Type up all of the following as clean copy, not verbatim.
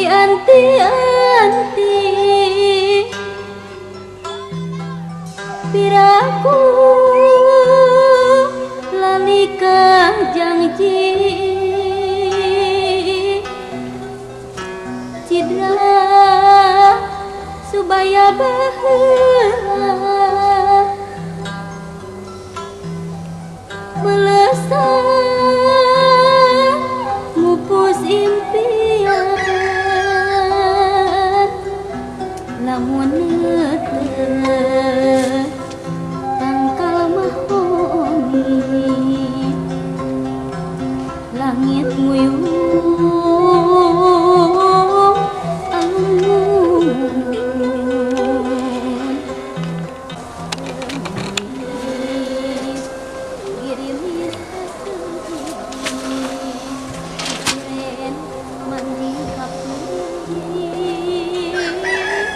Dianti-anti piraku lalika janji cidra subaya baheula melesan mupus impian lamun teu tangkal mahoni langit nguyung alun girimis kasiren manjing kapunji manjing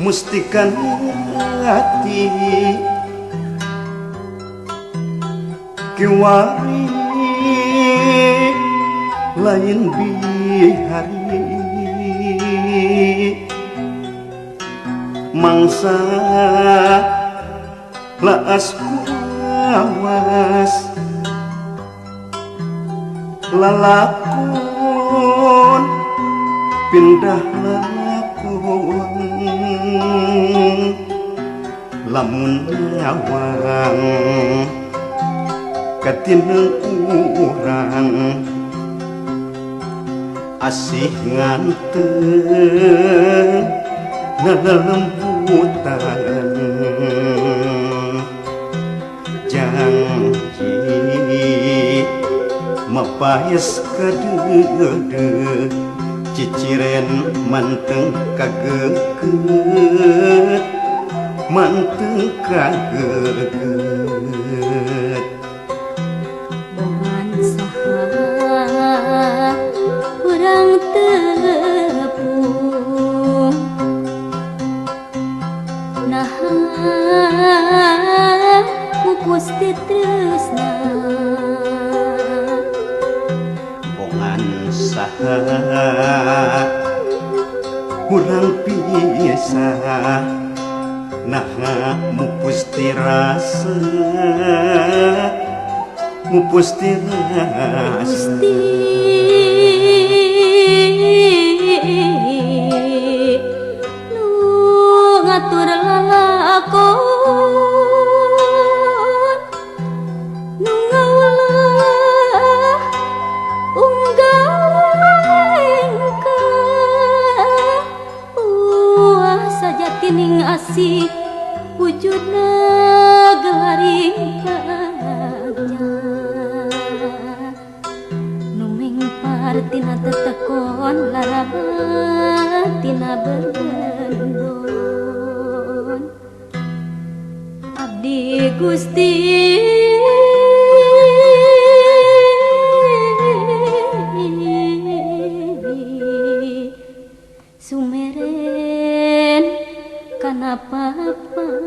Mustikan hati kiwari lain bihari mangsa laas kuawas lalakon pindah lakon lamun nyawang katineng urang asih nganteng ngalelembutan janji mapaes kadeudeuh ciciren manteng kageget manteng kageget bongan saha urang tepung naha pupus titresna bongan saha urang pisah naha mupus tirasa mupus tirasa Gusti nu ngatur lalakon nu ngawulah unggalengka uah sajatining asih wujudna gelaring bagja nu mengpar tina tetekon laraban tina bendon abdi Gusti sumeren kana papasten.